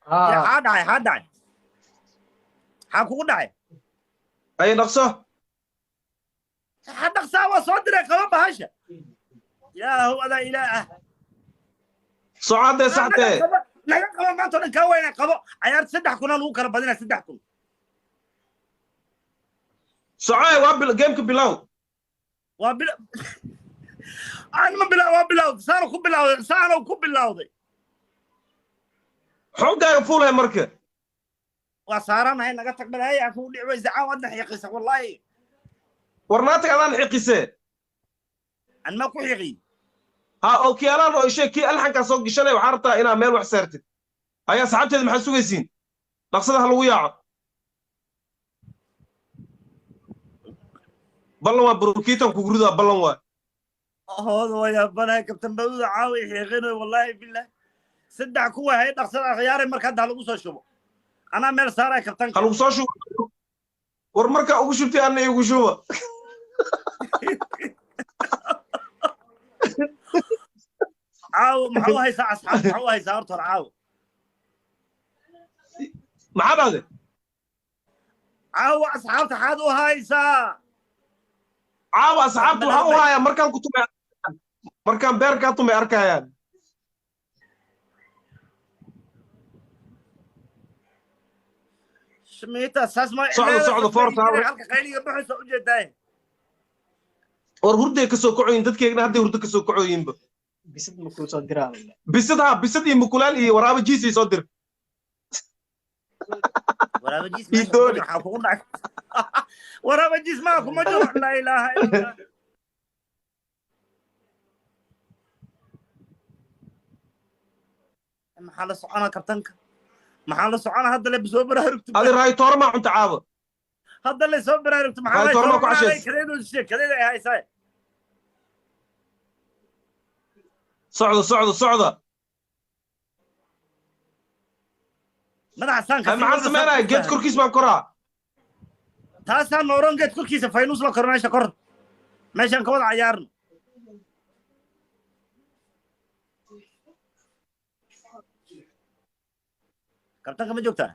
Haa. Haa dhacay, haa dhacay, maxaa kugu dhacay? Ay dhaqso. Ha dhaqsaa, waa soo diray, qaba bahasha, ilaahow adaa ilaah ah. Socodee saxtee. Naga qaba maanta o dhan kaa weyna, qabo cayaarta. 3000 lagu kala badinaa, 3000. Socoe, waa bil gameka bilow. Waa bil aan ma bila, waa bilawday, saanu ku bilawday, saanu ku bilawday. Xooggaaga fuulhay marka. Waa saaranahay, naga tag balaayaa kugu dhici weysa caaw, adna xiiqisa wallaahi. Warnaatag adaan xiqisee. An ma ku xiiqiy? Ha, okiyaalaan oo ishee kii alxankaa soo gashanay, waxaa rabtaa inaa meel wax saartid. Ayaa saxaabteeda, maxaa sugaysiin? Dhaqsada ha lagu yaaco. Ballan waa barokiitan kugu ridaa, ballan waa. Hooda waa yaabanahay, kabtan Bawda caawi xiiqinayo, wallaahi bilah. 3000 waa hay, dhaqsada akhyaaray. Marka hadda ha lagu soo shubo, anaa meel saaraya kabtanka. Ha lagu soo shubo. War markaa ugu shubtay, anna igu shuba. Caawo maxaa u haysaa asxaab? Maxaa u haysaa horta hore caawo? Maxaa dhahday? Caawo asxaabta xaad u haysaa? Caawa asxaabta waxaan u hayaa markaan ku tumay, markaan beerkaa tumay arkayaan. Shmiita saas ma Socdo, socdo, forta. Halka qayliga baxaysa ujeedaa. War hurday ka soo kacoyin dadkeegna, hadday hurdo ka soo kacoyinba. Bisad ma kuu soo diraa? Bisad, ha, bisad iyo mukulaal iyo waraaba jiisay soo dir. Waraabajiis Ii dooni. Waxaa kugu dhacay? Waraabajiis maa kuma jiro, laa ilaaha illa Allah. Maxaa la soconaa kabtanka? Maxaa la soconaa hadda? Le soo baraarugto. Adi raaytoora maa cunta caawa? Hadda le soo baraarugto, maxaa la Raaytoora maa ku cashays? Kadeedu kadeeda ay haysaa. Socda, socda, socda. Madaxa saanka. Ay, maxaan sameynaya? Geed korkiis baan koraa. Taasaa nooron, geed korkiisa faynuus la kor, meesha kor, meeshaan ka wada cayaarno. Kabtanka ma joogtaa?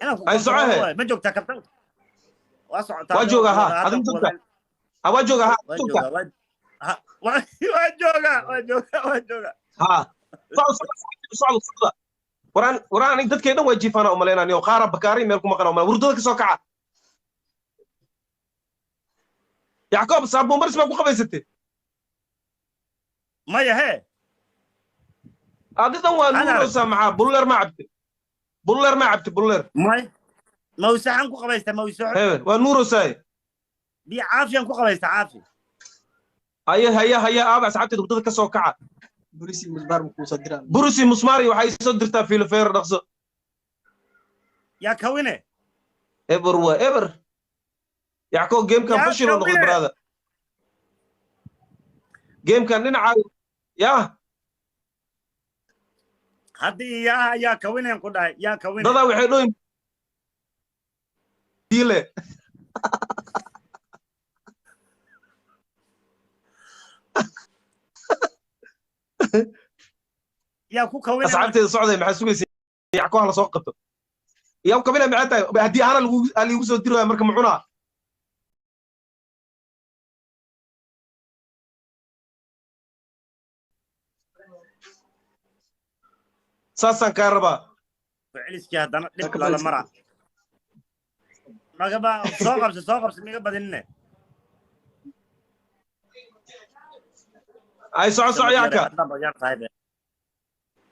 Inaan ku Ay, socohe. kontrolo waaye. Ma joogtaa kabtanka? Waa socotaa. Waa joogaa, ha. Hadda Adiga ku joogtaa? Ha, waa joogaa, ha. Waa joogtaa? joogaa, ha, waa joogaa, waa joogaa, waa joogaa. Ha, socda, socda, socda, socda. Waraan, waraan, aniga dadkay dhan waa jiifaana umalaynaan yo, qaara bakaari meel ku maqan umalayn. Hurdada ka soo kaca. Yacqoob, saabuun baris baa ku qabaysatay? Maya hee. Adi dhan waa Ana nuuraysaa. Maxaa buller ma cabte? Buller ma cabte? Buller? May, mawsaxan ku qabaysta, mawsaxo. Hebe waa nuuraysaay. Biyo caafiyan ku qabaysta, caafi. Haye, haye, haye, aaba asxaabteed, hurdada ka soo kaca. Burisi musbaar ma kuu soo diraa? Burusi musmaari waxay soo dirtaa fiilofeer, dhaqso. Yaa kawine. Eber waa eber, Yacqoob, gamekan Yaa fashil oo noqday. kawine. Brother, gamekan dhinacaaga yaa. Haddii yaa kawinen ku dhahay, yaa kawine. Dadaa waxay dhoyin diile. Yaa ku kawine. Asxaabteeda socday, maxaa sugaysa? Yacqoob hala soo qabto. Yaa kabina, maxay tahay haddii aana lagu liigu soo diri waaya marka mucunaa? Saasaan kaa rabaa. Celiskii haddana dhib lala maraa magaba. Soo qabso, soo qabso, miga badinine. Ay, soco, soco, Yacka.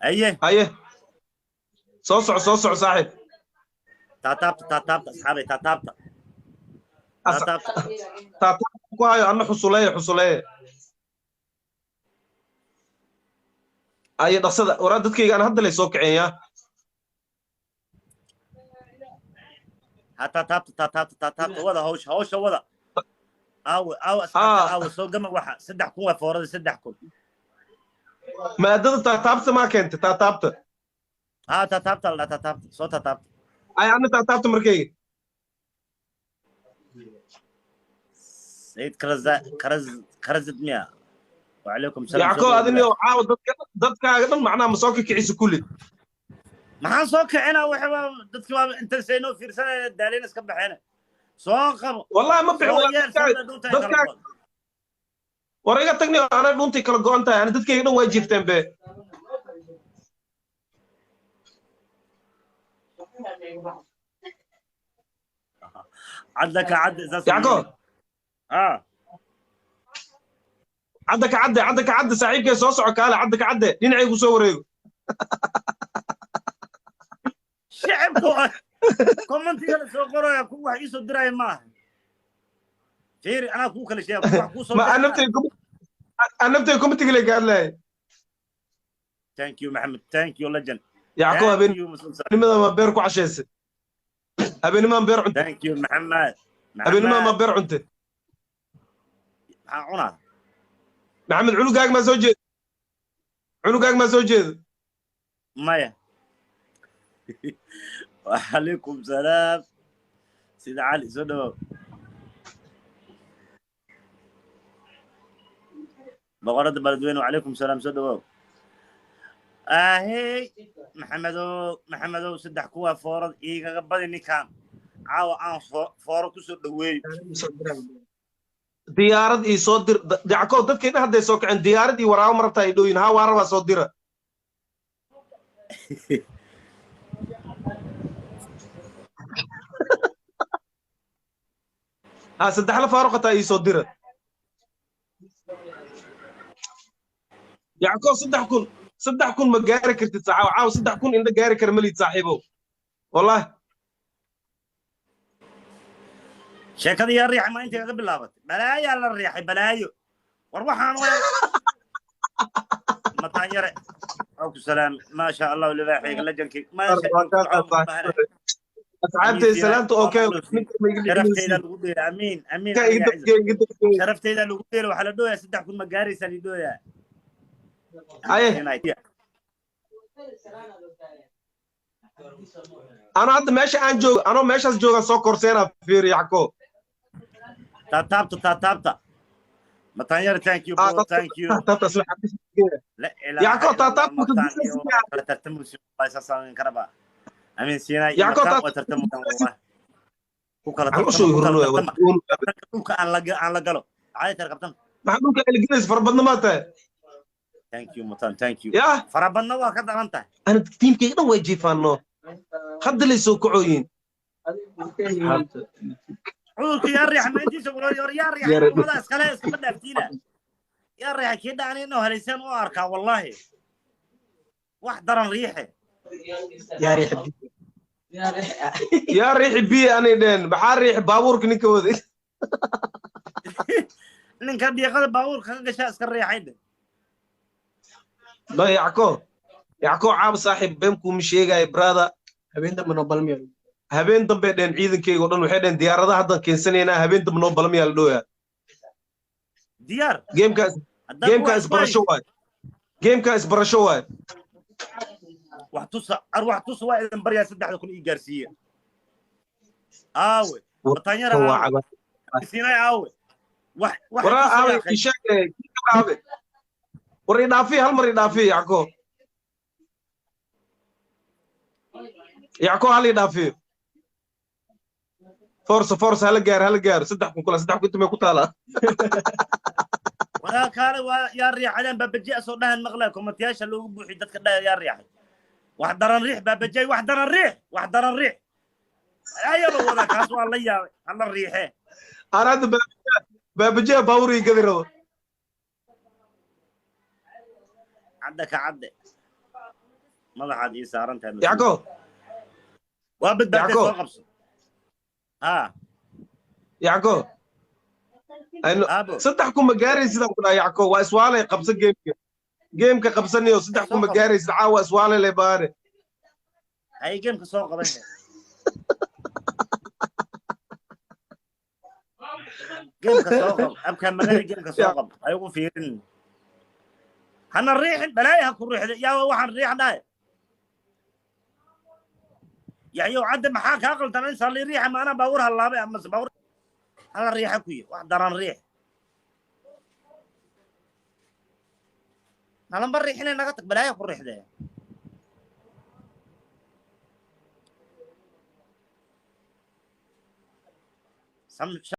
Aye. Haye, soo soco, soo soco, saaxiib. Taataabta, taataabta, asxaabay, taataabta. Taataabta. Taataabta ku hayo, anna xusuleeye, xusuleeye. Aye, dhaqsada. Waraa dadkayga aan hadda lay soo kaceen yaa. Ha, taataabta, taataabta, taataabta, wada hawsha, hawsha wada. Aawe, aawe asxaabta? Ah. Aawe soo gama waxa, 3000 waa foorada, 3000. Maadada taataabta maa keentay taataabta? Ha, taataabta la taataabta, soo taataabta. Ay, anna taataabta markayga. Sayid karaza karaz karazid miya? وعليكم السلام. Yacko, adina caawa dadka, dadkaaga dhan macnaha ma soo kikicisa kulli? Maxaan soo kicinaa? Waxa waa dadki waa inta saynoo fiirsanaya daalin iska baxeen. Soo qabo. Wallahi ma bixin. Soo waa yeel dadkaaga sabda dhuunta ay kala dadkaaga go'an. War iga tagni, anaa dhuuntii kala go'an tahay, ana dadkayga dhan waa jiifteen be. Cadda ka cadda saas Yacko yeeli. Ah. Cadda ka cadde, cadda ka cadde, saaxiibkay soo soco, kaale cadda ka cadde, dhinacaygu soo wareego. Shicibku commentiga la soo qoraya ku wax ii soo diraya maaha. Fiiri, anaa kuu kala sheega ku wax kuu soo Ma diraya aan maaha. naftay aan naftay komitiga ka hadlaayay. Thank you Maxamed, thank you legend. Yacko Thank you Muslim. Habeenimada ma beer ku cashaysay? Habeenimada ma beer cunte? Thank you Maxamed. Habeenimada ma Maxamed beer cunte? Maxaa cunaa? Maxamed, cunugaaga maa soo jeedo? Cunugaaga maa soo jeedo? Maya. وعليكم سلام سيد علي، soo dhawow. Boqorada Beledweyne, وعليكم سلام, soo dhawow. Ahey Maxamedow, Maxamedow, saddex kuwa foorad igaga badi ninkan caawa aan fooro kusoo dhaweeyo. Diyaarad ii soo dir. Yacko, dadkay dhan hadday soo kaceen, diyaarad ii waraabo ma rabtaa? Ay dhooyin haa, waa rabaa, soo dira. Haa, saddex la faaruq hataa ii soo dira. Yacko, 3000, 3000 ma gaari kartid saaxiibo caawa. 3000 indha gaari kara malid saaxiibow, wallahi. Sheekada yaa riixay? Ma intay kaga bilaabatay balaayaa la riixay balaayo. War waxaan waa mataan yare oo ku salaam, maa sha Allah, libaaxayga lejankii maa sha Asxaabtay salaanta oo kale sharafteyda lagu dheela. Amiin, amiin. Sharafteyda lagu dheela. Waxaa la dhooyaa 3000 ma gaaraysaa la dhooyaa. Aye. Ano hadda meesha aan joogo, anoo meeshaas jooga soo korseena, fiir Yacko. Taataabta, taataabta, matanyar, thank you bro, thank you. La ilaaha Yacko, illa Allah, taataabta mataan iyo kala tartamusi saasaan karaba amiin siinay iyo Yacko, mataan waa tartamusan wallahi ku kala Maxaan usoo tartama, ku kala hurno tartama dhulka aan la galo caadi tar qabtan. Maxaa dhulka eligelis farabadna maa tahay? Thank you matan, thank you. Yah. Farabadna waa ka daran tahay. Ana tiimkayga dhan way jiifaano, hadda lay soo kacooyin. Cudurka yaa riixa ma intiisa guro yor yaa riixa wada iskale iskama dhaaftiina yaa riixa kii dhacni inuu helaysaan u arkaa wallahi wax daran riixe. Yaa riix. Yaa riixi biyo anay dheen, maxaa riixi baabuurka ninka waday? Ninka dhiiqada baabuurka ka gashaa iska riixay dhe. Ma Yacko, Yacko, caab saaxiib been kuuma sheegaayo brother. Habeen dambe noo balmiyo. Habeen dambe dheen ciidankayga oo dhan waxay dheen diyaaradaha haddan keensanaynaa, habeen dambe noo balamiyaa la dhooyaa. Diyaar. Gamekaas haddaan gamekaa wax isbarasho waay, gamekaa isbarasho waay. Wax tusa ar, wax tusa, waa idin baryaa, 3000 ii gaarsiiya. Aawe matanyara? Waa aawe caba siinay, aawe wax wax waraa tusa. Aawe Yaa akhay. Isheeg aawe, war idhaafiya, hal mar idhaafiya Yacko, Yacko, hal idhaafiyo. Forsa, forsa, hala gaar, hala gaaro 3000 kula 3000 inta may ku taalaa. Waraa kaale waa yaa riixadeen baabaji asoo dhahan maqlaa komatiyaasha loogu buuxiy dadka dhaha yaa riixay wax daran riix baabajay, wax daran riix, wax daran riix ayaba wada kaas waa la yaabay hala riixee. Aan hadda baabajiya baabuur ii gadi rabo. Cadda ka cadde, madaxaad ii saaran tahay mas-uul. Yacko. Waa badbaadee. Yacko. Soo qabso ha. Yacko, ayno aabo. 3000 ma gaaraysid aan ku dhahay Yacko, waa iswaalay, qabso gameka, gameka qabsanayo 3000 ma Soo qabso. gaaraysid caawa, iswaalay le baane. Hay gameka soo qaban, gameka soo qab, abkaa magari, gameka soo qab, ha igu fiirin, hana riixin balaayo ha ku riixda yaa waxaan riix dhahay. Yaxyow cadde, maxaa kaa qaldan? In sali riixa maanaa baabuur hallaabay amase baabuur hala riixa ku yi wax daran riix nalanba riixinay naga tag balaayo ku riixdee. Sam.